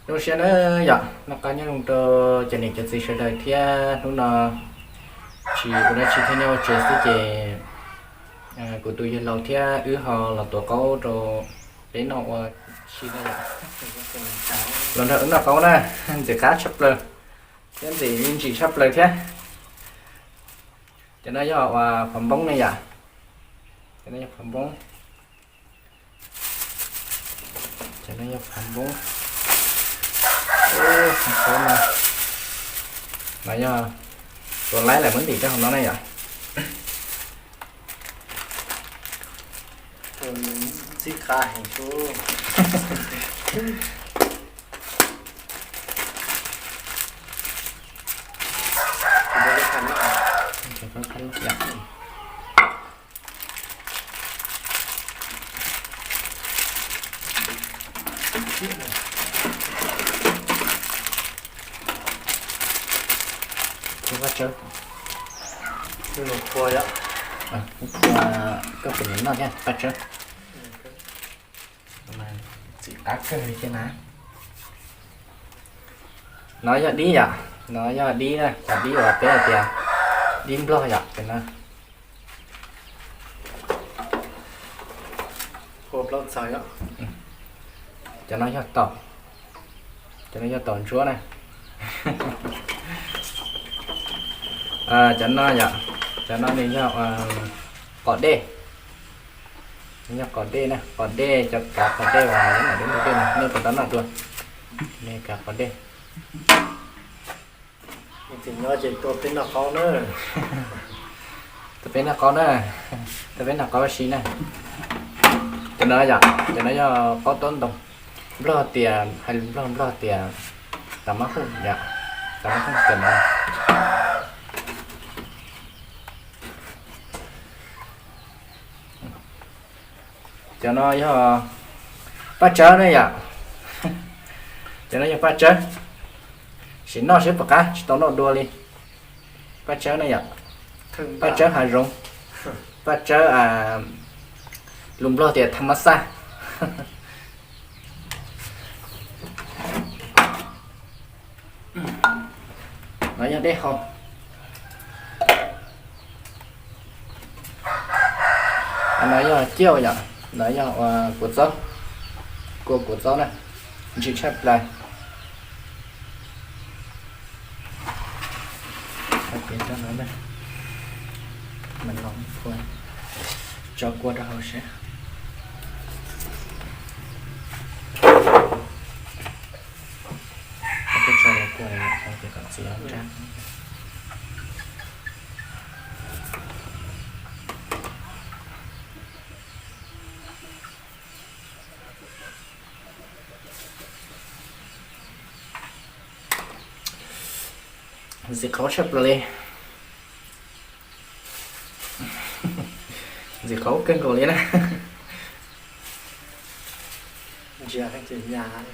Zoo siab na yom, noj qab nyob zoo rau cov niam cov txiv sawv daws thiab. Hnub no tsis ua dab tsi thiab, nyob ua tsev xwb ces kuv tus yawg laus thiab wb ho los tuav qaub rau peb noj ua si na yom. Los nrog wb noj qaub na, ntxim qab tshaj plaws thiab ntxim me ntsis tshaj plaws thiab. Cov no yog uas pham npoob ne yom. Cov no yog pham npoob. Cov no yog pham npoob. Pham npoob no, no yog tus laib lawm muab ntim rau hauv no na yom. Ntxim qab heev. Pab tsawb, koj puas noj thiab pab tsawb? Ntxim qab kawg li thiab na. No yog dib yom, no yog dib na, cov dib uas peb hais tias dib nplog yom, cov no. Cov no yog taum, cov no yog taum ntsuab na. Cov no yom, cov no nws yog qos dej, nws yog qos dej na, qos dej, cov kav qos dej uas nyob ntawm lub ntug dej no, nej puas tau noj dua? Nws kav qos dej. Ces tua peb noj qaub na. Tua peb noj qaub na, tua peb noj qaub si na. Cov no yom, cov no yog qaub taub ntoo. Nplog tias, hais Nplog, Nplog tias tas mab hooj yom, tas mab hooj cov no. Cov no yog paj tsawb ne yom. Cov no yog paj tsawb. Sim noj seb puas qab, tsis tau noj dua li. Paj tsawb ne yom. Paj tsawb hav zoov. Paj tsawb, lus Nplog tias tham mas xaj. No yog dej haus. No yog ciauj yom, no yog kua txob, kua kua txob na, ntsim tshaj plaws. Tso kua rau hauv seb. Koj tso los kua, ces kom txiv nrab. Ntxim qhauv tshaj plaws li. Ntxim qhauv kawg nkaus li na. Ntsia ces nyas.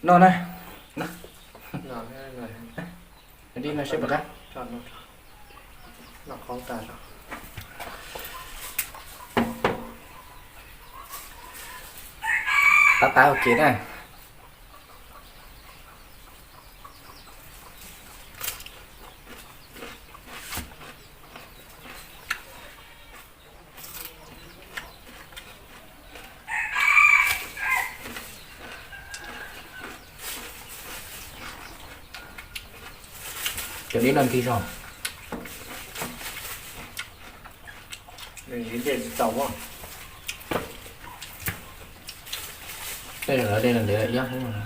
Noj na. Dib no seb puas qab. Qab qab ua ke na. Cov dib no ntig zog. Tej zaum lawv de los ntev lawm ib ob hnub no.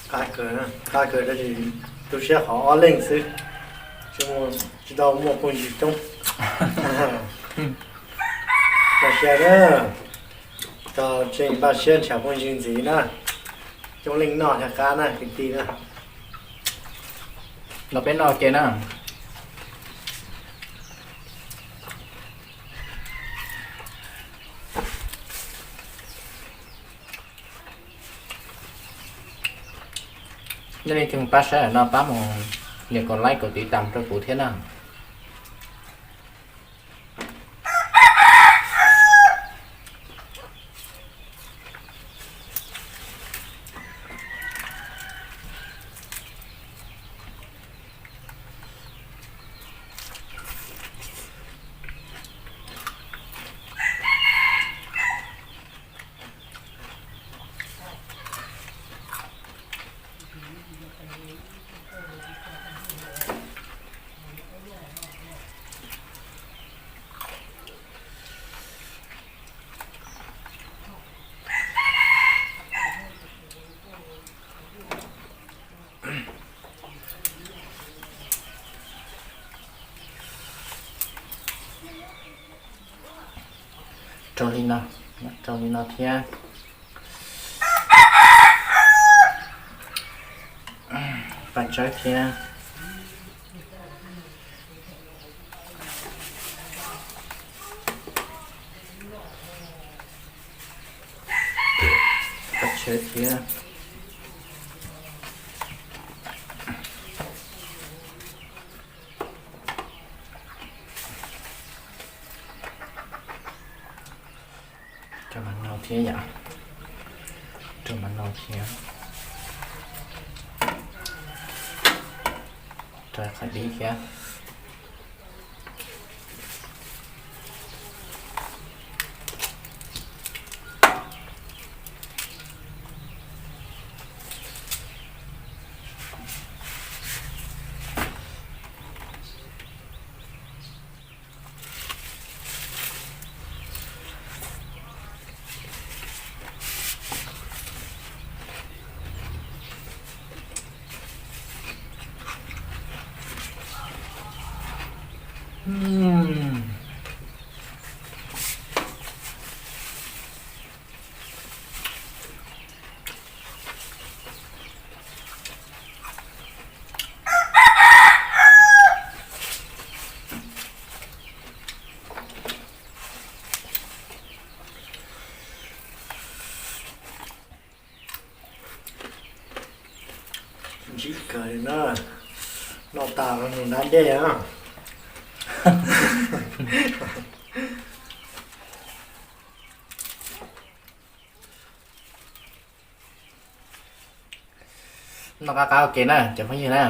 Qab Qab kawg, tu siab qhov ob leeg xwb, tsis tau muaj phooj ywg coob. Npaj siab na, tseem npaj siab nrhiav phooj ywg ntxiv na, coob leej noj thiaj qab na kwv tij na. Los peb noj ua ke na. Nej leej twg pab saib no pab mus nias kom like kom tiv tam rau kuv thiab na. Rau li no, rau li no thiab. Paj tsawb thiab. Paj tsawb thiab. Rau mas nau thiab yom. Rau mas nau thiab. Rau qhov dib thiab. Ntsib kawg li na, noj tas los mus nram dej na. Noj qab qab ua ke na cov phooj ywg na.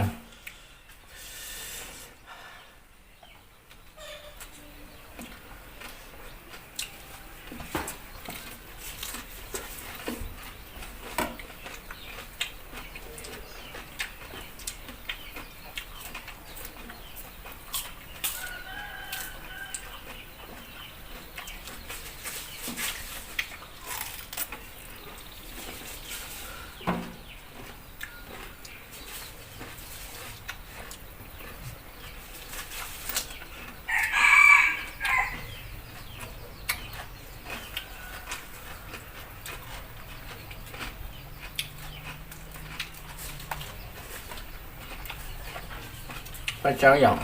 Paj tsawb yom.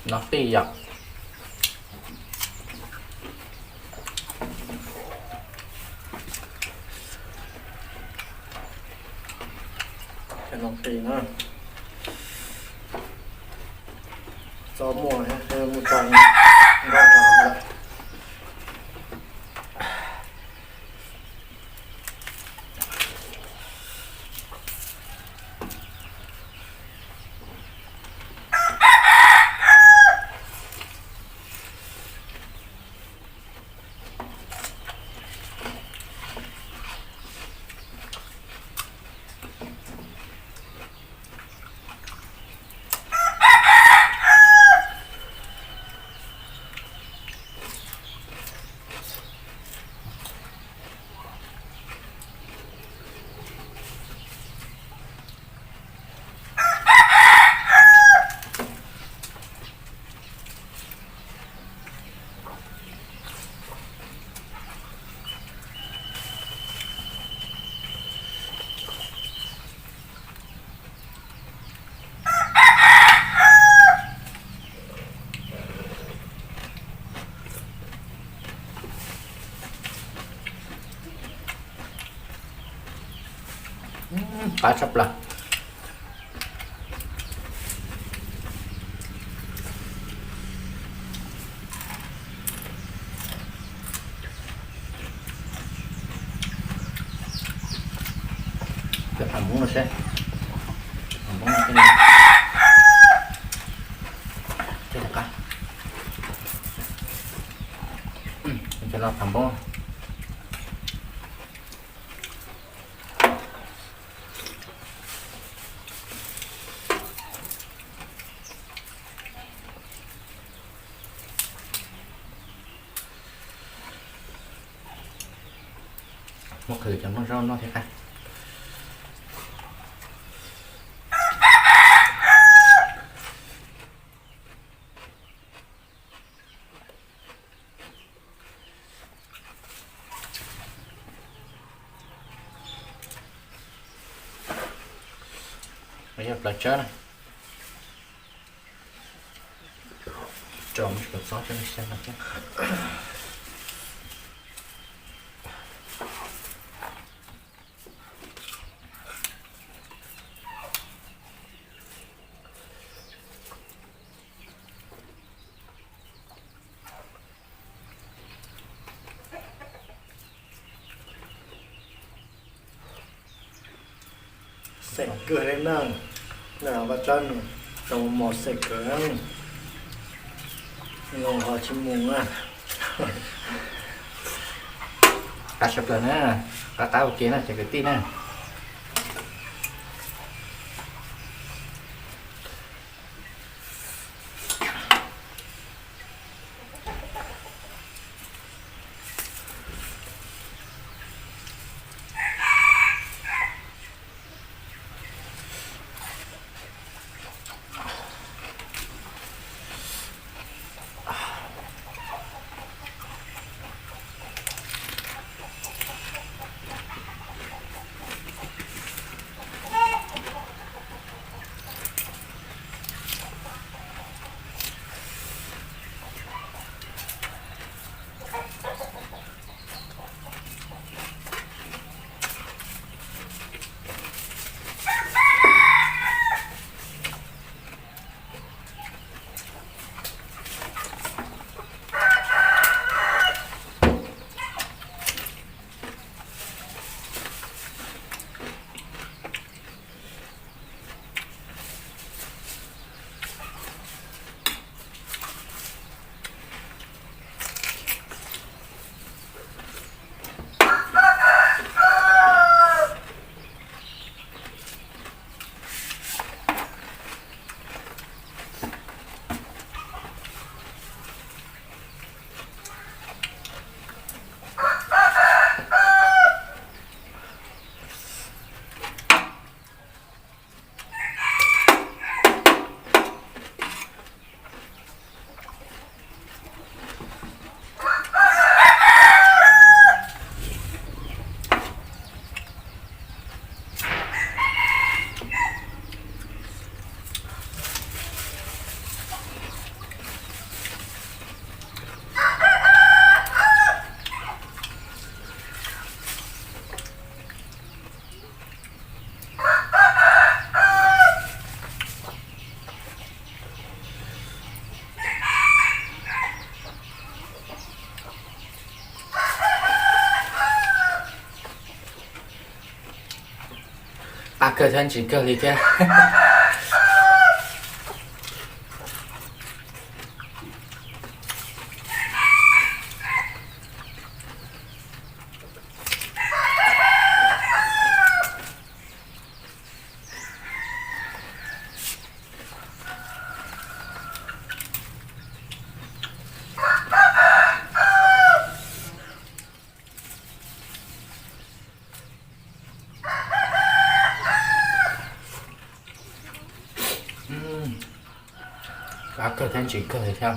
No qij yom. Cov no qij na, txob muaj, muaj txob nqa rau lawm. Qab tshaj plaws. Cov pham Hmoob no seb, pham Hmoob no thiaj li qab. Cov no pham Hmoob. Muab qhwv cov nplooj zaub noj thiab qab. Yog plaws tsawb na. Tso tsob tsob xya no thiab. Xeem kawg li na, vaj tsab no tau mos xeem kawg, los ho tsis mus na. Qab tshaj plaws na, qab qab ua ke na cov kwv tij na. Kawg thiab tsis kawg li thiab. Qab kawg thiab tsis kawg li thiab.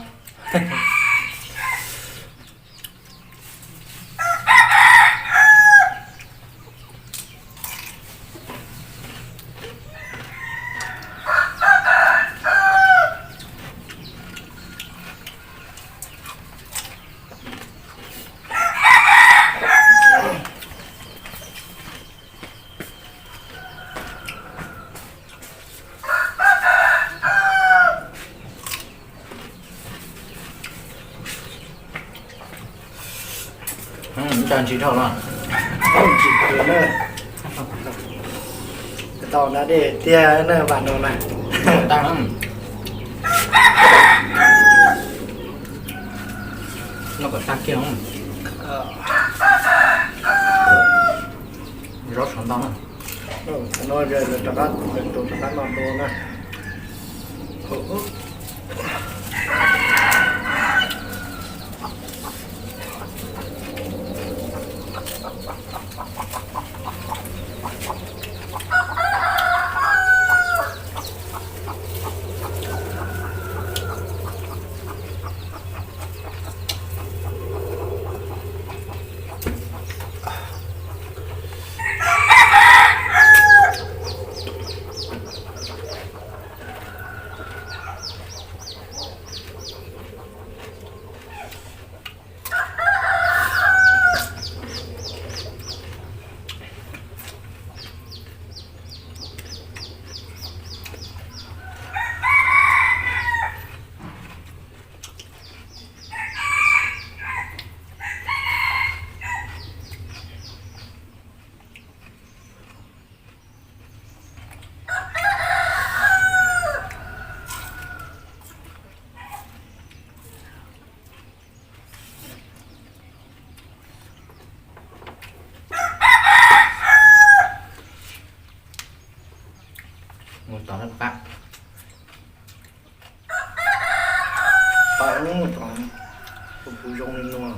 Ntsis dhau no. Ntsis dhau na. Tau na dej tiag na vam no na. Tag na. Noj kom tag kiag. Zaub sov ntau na. No rov qab, rov qab no dua na. Mus tod na pab. Pab, mus tod, kuv pub zoo li no.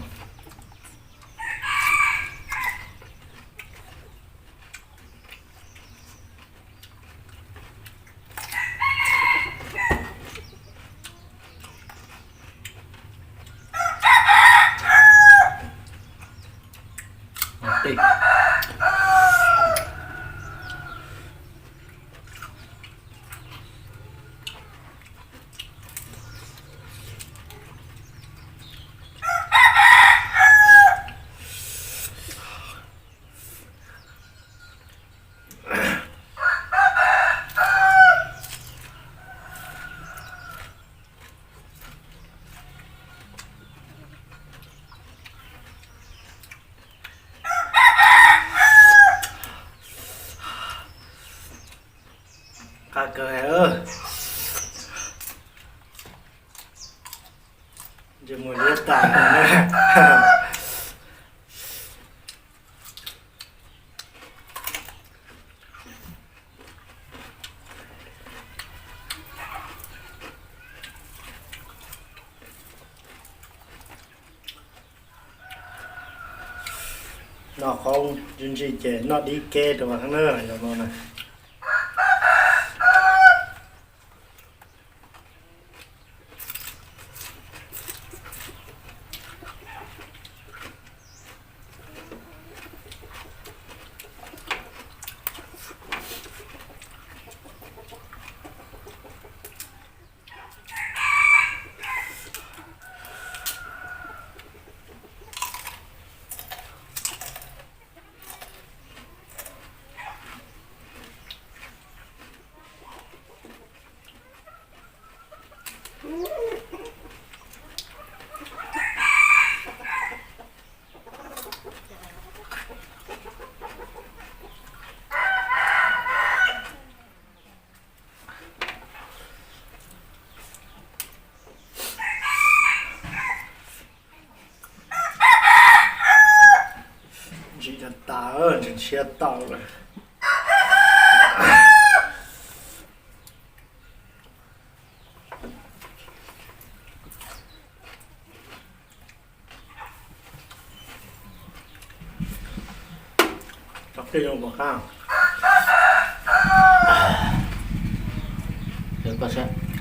Qab kawg. Ntsej muag liab tas. Noj qoob ntsis ntsis ces noj dib keb rau na, no na. Siab tau lawm. Tso qij zoo pom qab.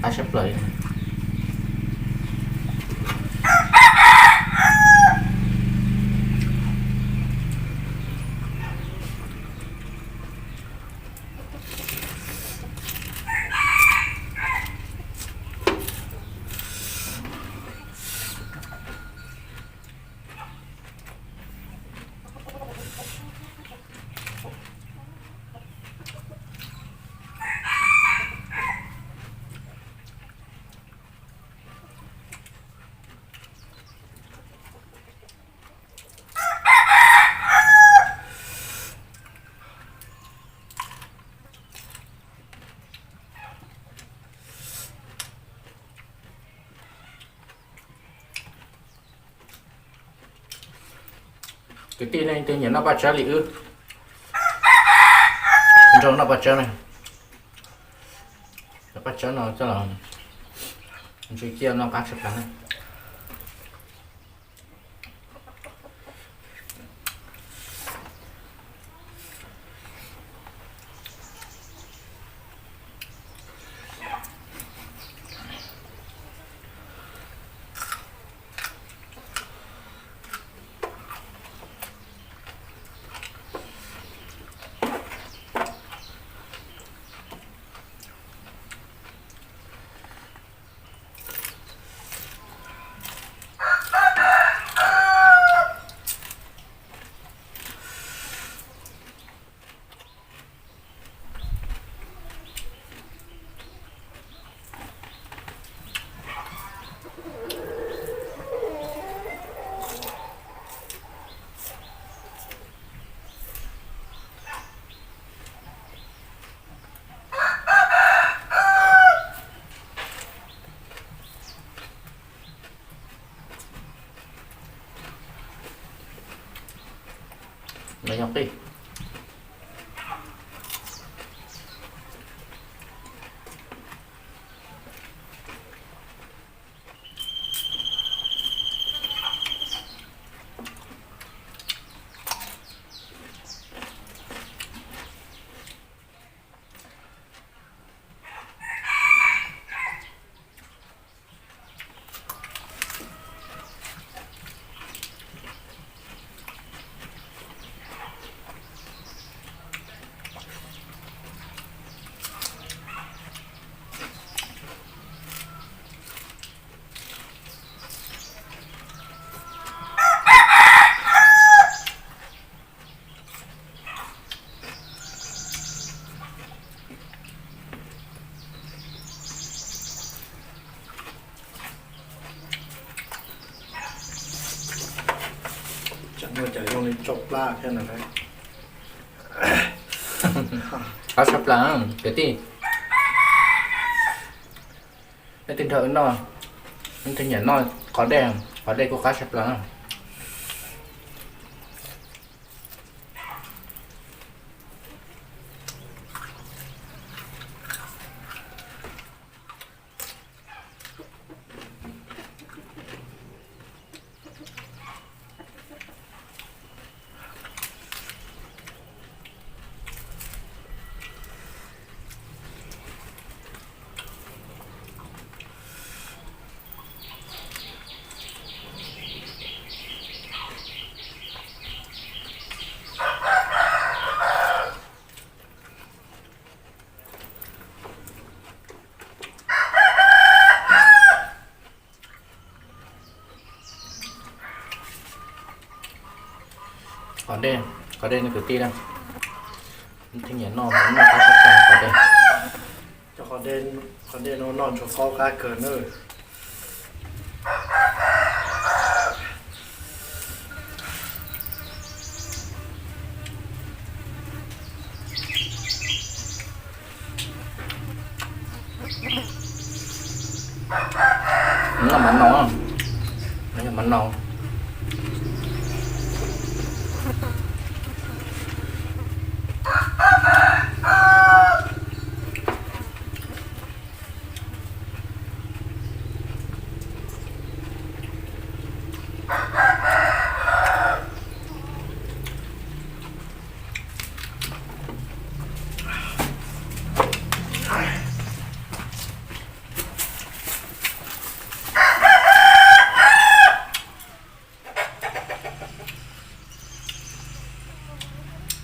Qab sab plaws li. Kwv tij, nej leej twg nyiam noj paj tsawb li wb? Nrog noj paj tsawb na. Cov paj tsawb no coj los ntsuj ciaj noj qab tshaj plaws na. Los yog qij. Tsam no cas zoo li tsau plab thiab no. Qab tshaj plaws kwv tij. Leej twg nrog wb noj, leej twg nyiam noj qos dej, qos dej kuj qab tshaj plaws na. Qos dej, qos dej no kwv tij na. Thiaj nyiam noj, noj qab tshaj plaws qos dej. Cov qos dej no noj ntsuag qaub qab kawg na. Noj mov nau, noj mov nau.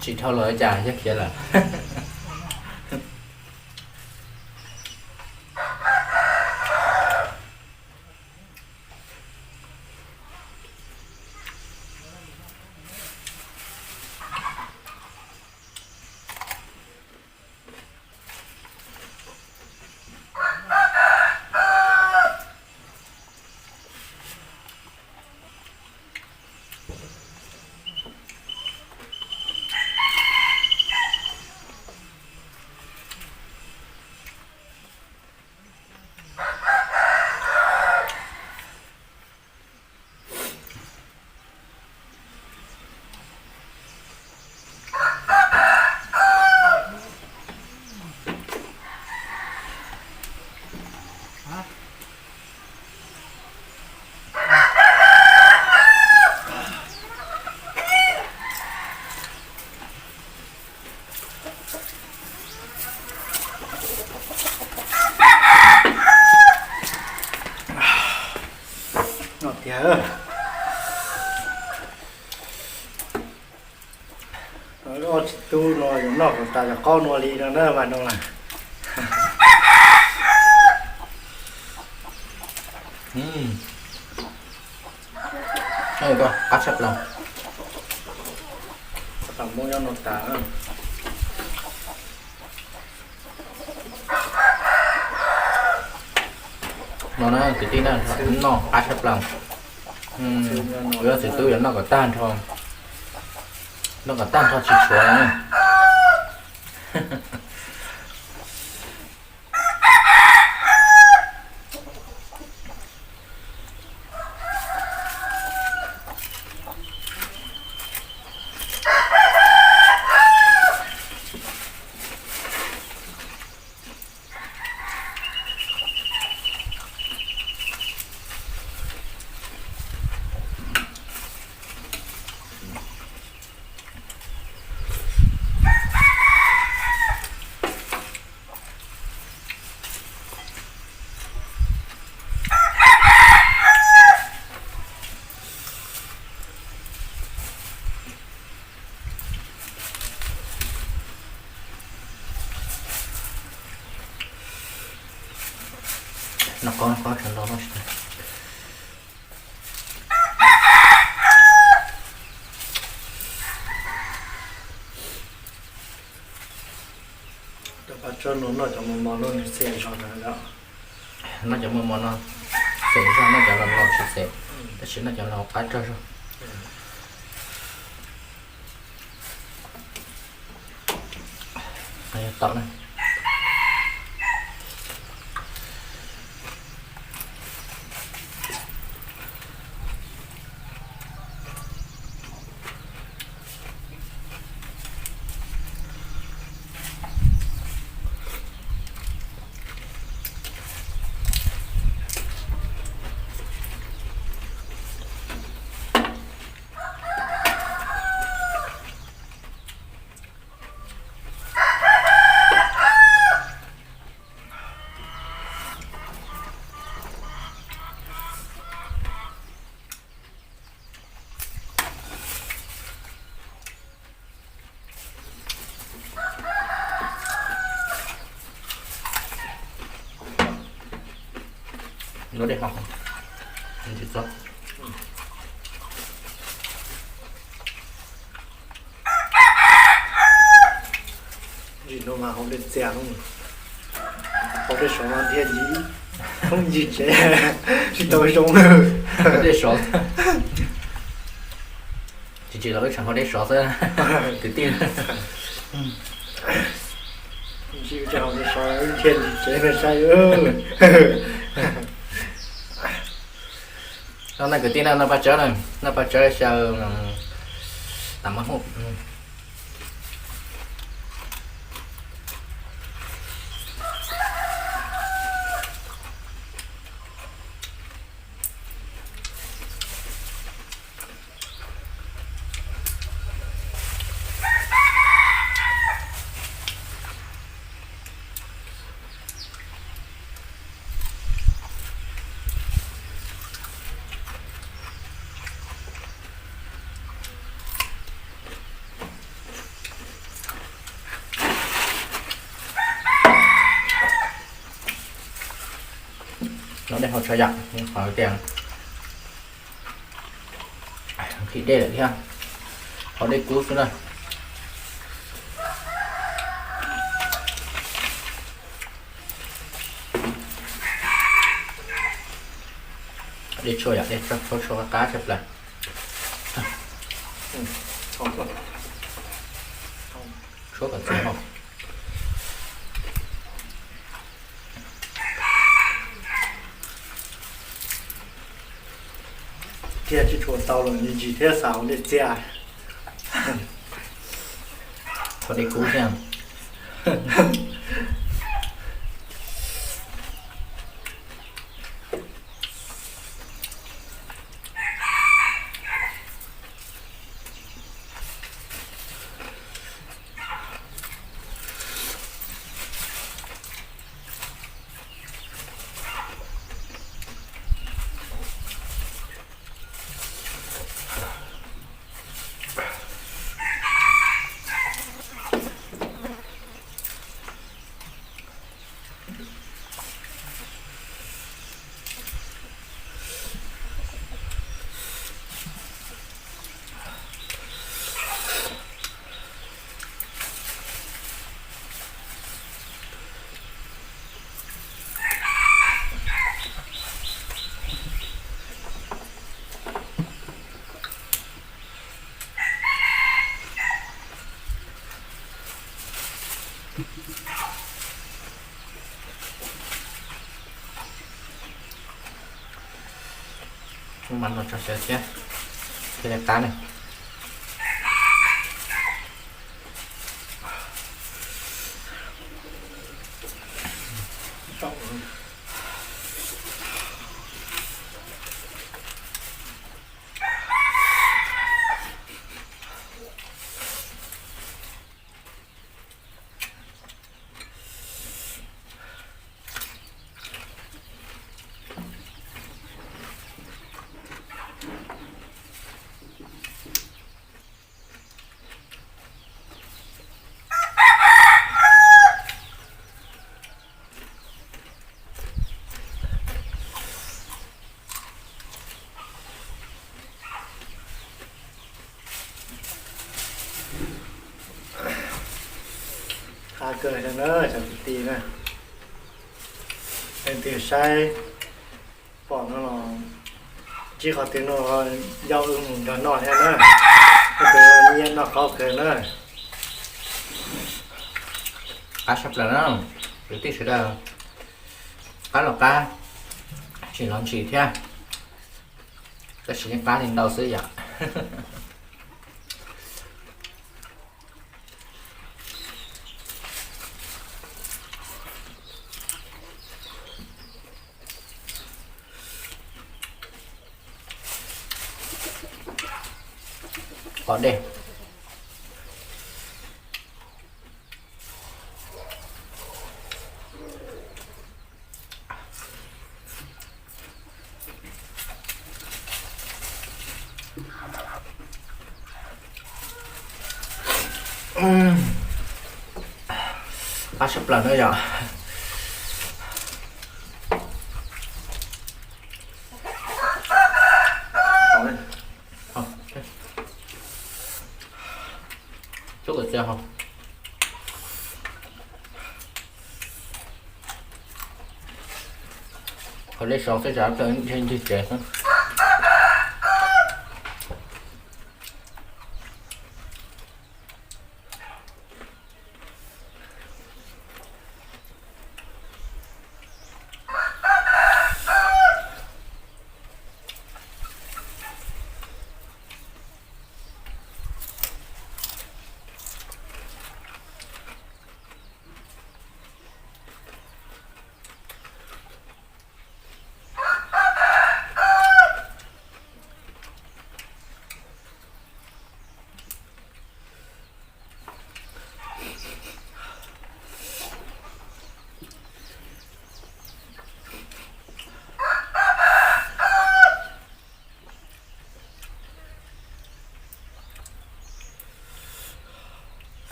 Tsis dhau los cas, yog khiav lawm. No tiag. Ob txiv tub no yuav noj kom tas yog qaub nua li no na mas no lawm. Qab tshaj plaws. Qab tas Hmoob nyob no tas. No na kwv tij na, noj qab tshaj plaws. Kuv yog txiv tub yuav noj kom tag nrho, noj kom tag nrho tsis tshuav. Noj qab noj qab sawv ntxov no tsis tag. Pab tsob no noj cov mos mos no nws xim zog na. Noj cov mos mos no xim zog, noj cov los los tsis xim, tab sis noj cov los qab tsob zog. Tau na. Lub dej hov tsis txob. Zim no mas haus dej txias, haus dej sov mas thiaj li thoob ncig tsev, tsis tau zoo. Dej sov, tsis tsis los wb tseem haus dej sov xwb kwv tij. Ntsis ua tseem haus dej sov thiaj ncig tsev na saib. Noj kwv tij na, noj paj tsawb na, noj paj tsawb xyaw tam mab hub. Dej haus tshaj yam, qhov tias nqhis dej lawm thiab, haus dej kub xwb na. Dej tshuaj yom, dej tshuaj qab tshaj plaws. Tshuab kom txog. Thiab tsis tshua tau los ntsis thiab xav ua dej txias. Ua dej kub thiab. Ub, mas no tso siav thiab, thiaj li qab ne. Qab kawg thiab na cov kwv tij na. Leej twg saib pom no los ntsib qhov twg no yau wb mus nrog noj thiab na. Leej twg nyiam noj qaub kawg na. Qab tshaj plaws na, kwv tij sawv daws. Qab los qab, tsis los ntshis thiab, tab sis yeej qab li ntau xwb yom. Qos dej. Qab tshaj plaws na yom. Cub kom txias hos. Hos dej sov xwb tsam plaws ntseg ntseg tsev xwb.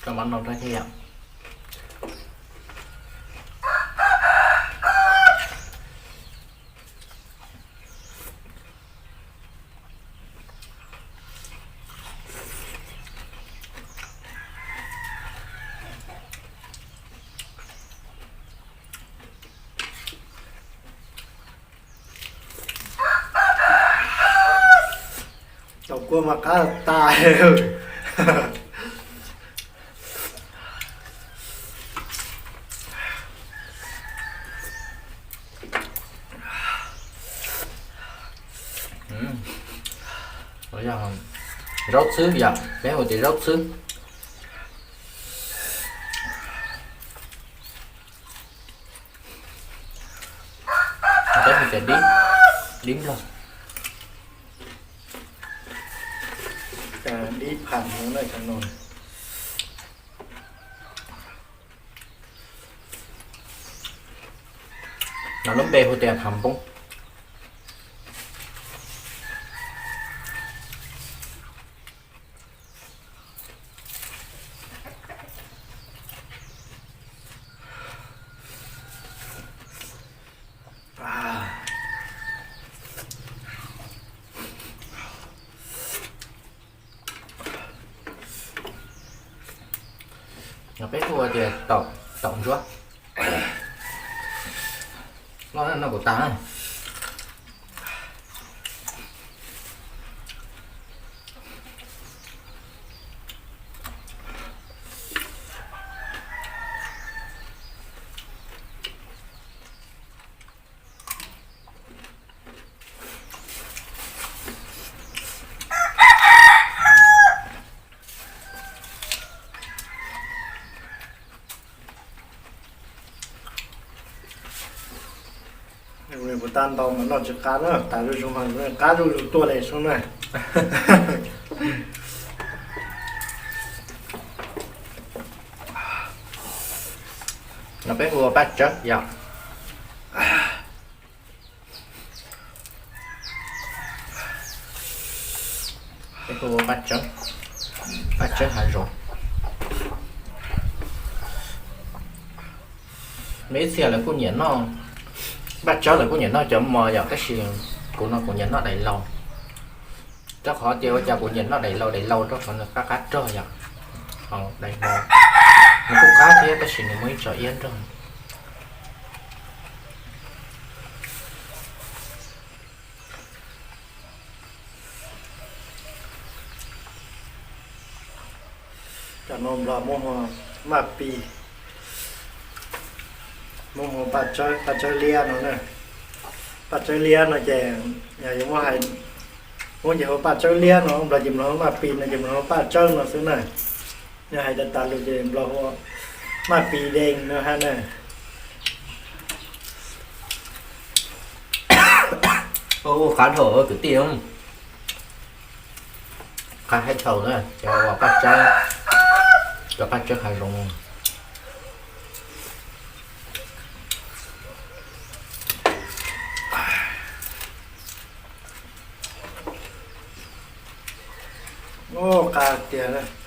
Tso mov no rau thiab yom. Kua mas qab tas. Zaub txhwb yom, peb hu tias zaub txhwb. Peb hu tias dib, dib nplog. Dib pham no na, cov no. No lub npe hu tias pham npoob. No peb hu tias taum ntsuab. Loj no kuv tas. Kuv tas ntau mas noj tsis qab na, tas zuj zus mas qab zuj zus tuaj li sub na. No peb hu ua paj tsawb yom. Peb hu ua paj tsawb, paj tsawb hav zoov. Muaj ib txhia lawv kuj nyiam noj, paj tsawb lawv kuj nyiam noj cov mos yom, tab sis kuv no kuv nyiam noj daim laus. Rau qhov tias ua cas kuv nyiam noj daim laus, daim laus rau qhov nws qab qab rog yom. Daim mos nws kuj qab thiab tab sis nws muaj ib txoj iab nrog. Cov no Nplog muab hu maj pis, muab hu paj tsawb, paj tsawb liab no na. Paj tsawb liab no ces yog yuav muab hais, muab ces hu paj tsawb liab no, Nplog ces Nplog hu maj pis no ces Nplog hu paj tsawb no xwb na. Yog hais tas tas lus ces Nplog hu maj pis dees no hab na. Ua qab dhau kwv tij, qab heev dhau na, cov paj tsawb, cov paj tsawb hav zoov. Ua qab tiag.